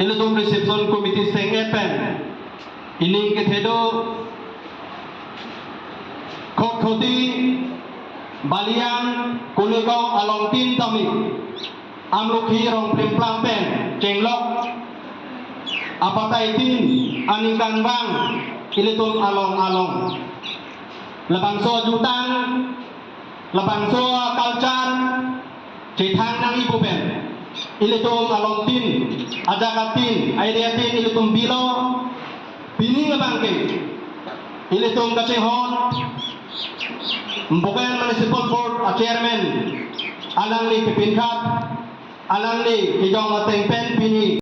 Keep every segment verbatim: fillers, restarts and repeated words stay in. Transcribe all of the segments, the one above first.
Ilitum reception committee seng-et pen ining kethe do Khatkhati, Baliang, Kuligaon along tin tame amlukhi rong plimplang pen chenglok apatai tin aningkanvang ilitum along along labangso ajutang, labangso culture chethang nangji pu pen ilitum along tin, ajak atin, area tin ilitum bilo. Pini labang ke ilitum kachinghon Bokajan Municipal Board a chairman alangli kepinkhat, alangli kejong ateng pen pini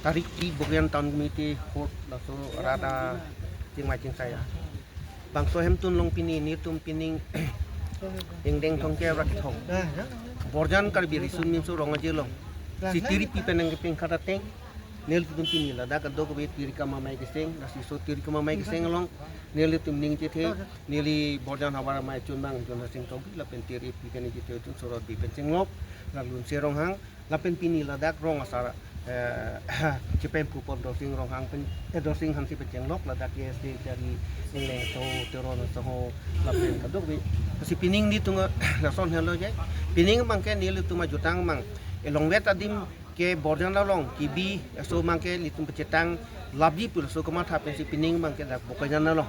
Tarik ti Bokajan Town Committee Court laso rada chingmai chingsai a. Bangso hemtun along pini nelitum pining ingdeng thomkep ra kethom Borjan Karbi Riso Nimso Rong-aje along si tiri pi pen nangkepinkhat ateng nelitum pini ladak kadokave tiri kemamai keseng, lasi laso tiri kemamai keseng along nelitum ning chethe, neli Borjan Havar Amei chunbang Jona Sing Tokbi lapen tiri pi pen ning chethe atum Sorot Bi pen chenglok, la Lunse Ronghang, lapen pini ladak rong asar, eh, chepemphu pon Dorsing Ronghang pen, eh, Dorsing Hanse pen chenglok, ladak K S A kachari, Engleng aso, Teron aso ho, lapen kadokave. Lasi pining nelitum lason helo je. Pining abang ke nelitum ajutang abang elongvet adim ke Borjan along kebi aso abang ke nelitum pachetang lapji pu laso kamatha pensi pining abang ke dak Bokajan along.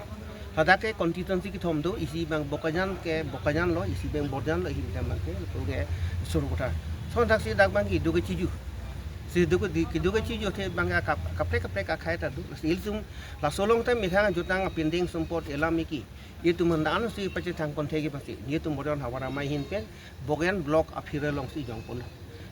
Ladak ke constituency kethom do, isi abang Bokajan ke Bokajan lo, isi abang Borjan lo, isi abang ke, lapu ke Sarupathar. Lason thaksi dak abang kedo kechiju. Si do ke di, kedo kechiju athe abang ke kap-, kaprek kaprek akhei ta do. Lasi ilitum laso along ta methang ajutang apindeng sumpot elam eki. Ilitum handan si pachethang pon thekji pensi nelitum Borjan Havar Amei ahin pen Bokajan block aphir along si jongpon.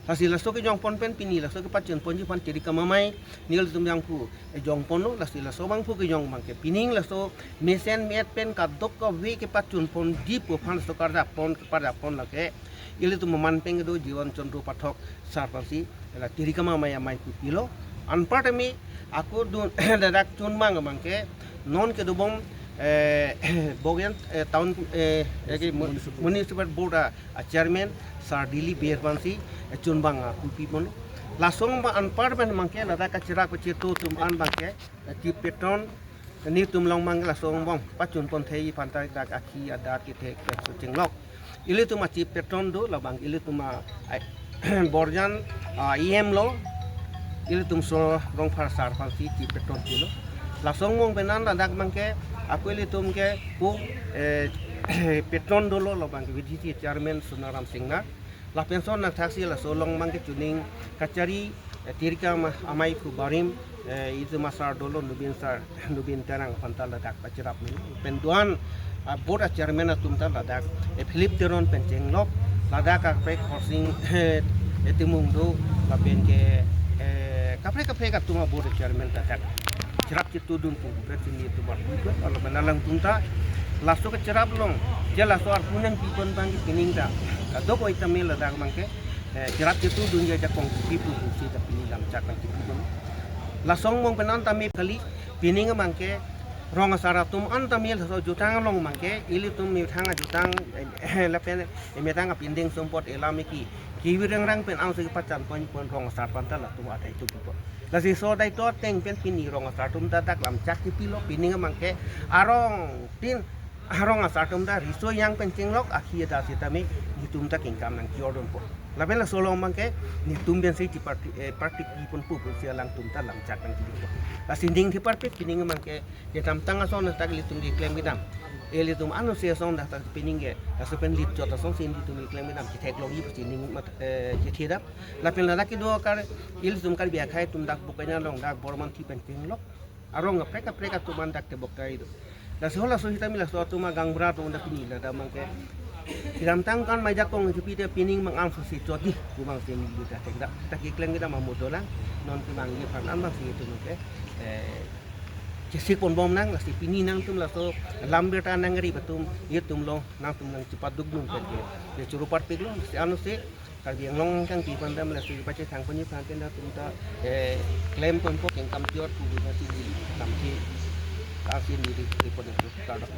Lasi laso kejongpon pen pini laso kepachun ponji aphan tiri kemamai nelitum jangphu, eh, jongponlo, lasi laso bangphu kejong abang ke pining laso mesen me-et pen kadokave kepachun ponji pu aphan laso karjap pon, karjap pon lake ilitum aman pen kedo Jiwan Chandra Pathak sar aphansi la tiri kemamai amei pu pilo. Anparta me ako dun ladak chunbang abang ke non kedobom, eh, Bokajan, eh, town, eh, eh, ke mun-, Municipal. Municipal Board a, a chairman Sir Dilip Bey aphansi, eh, chunbang a kupi pon. Lason abang anpar pen abang ke ladak kacherap kachetu atum an abang ke, eh, chief patron nelitum along abang ke lason abang pachun pon thekji aphan ta dak akhi adat kethek pen so chenglok. Ilitum a chief patron do, labang ilitum a, a, Borjan, a, E M lo, ilitum Sor Rongphar sar aphansi chief patron pilo. Lason abang pen an ladak abang ke, ako ilitum ke pu, eh, patron dolo, labang ke V D C chairman Sonaram Singnar. Lapen lason nangthaksi laso along abang ke chuning kachari, eh, tiri kemamai pu barim, eh, itum asar dolo Nubin sar, Nubin Terang aphan ta ladak pacherap me. Pen do-an, ah, board a chairman atum ta ladak, eh, Philip Teron pen chenglok, ladak kaprek Horsing, eh, eh, Timung do, lapen ke, eh, kaprek kaprek atum a board a chairman ta dak cherap chetu dun pu pen si nelitum arpu pu, lapen alangtum ta laso kacherap along, je laso arpu nangpi pon abang ke pining ta kadokave tame ladak abang ke, eh, cherap chetu dun je jakong pi pu pusi ta pini lamchak abang ke pi pon. Lason abang pen an tame kali, pining abang ke rong asar atum an tame laso jutang along abang ke ilitum methang ajutang, eh, lapen, eh, methang apindeng sumpot elam eki kevi rangrang pen ansi pachan pon pon rong asar aphan ta latum adai tu pi pon. Lasi laso adai tu ateng pen pini rong asar atum ta dak lamchak kepilo, pining abang ke arong tin arong asar atum ta riso yang pen chenglok, akhi adat sitame nelitum ta kengkam nangki-or dunpo. Lapen laso along abang ke nelitum pen si chiparti, eh, parti pi pon pu pusi alangtum ta lamchak nangkidunpo. Lasi ning chiparpik pining abang ke kedamtang ason dak ilitum keklem kedam, ilitum anose ason dak ta pining ke laso pen lip chot asonsi nelitum keklem kedam, chetheklongji pusi ning mat, eh, chethedam. Lapen ladak kedo akar ilitum Karbi akhei atum dak Bokajan along dak Bormanthi pen chenglok, arong kaprek kaprek atum an dak tebok kari do. Laso laso sitame laso atum a gaonbura atum dak pini ladak abang ke kedamtang kan mai jakong kepi te pining abang ansi chotji pu abang si nelitum ta thekdam, ta keklem kedam amo dolang, non kemangji aphan an abang si itum ke, eh, chesik ponbom nang, lasi pini nangtum laso lam birta nangri atum, itum lo nangtum nangchepaduk dun pen ke. Ye churu parpik lo, lasi ano se Karbi Anglong kangpi aphan dam lasi pachethang ponji aphan pen atum ta, eh, klem ponpo kengkam tior pu lasi neli lamsi, lasi neli report itu. Kardom.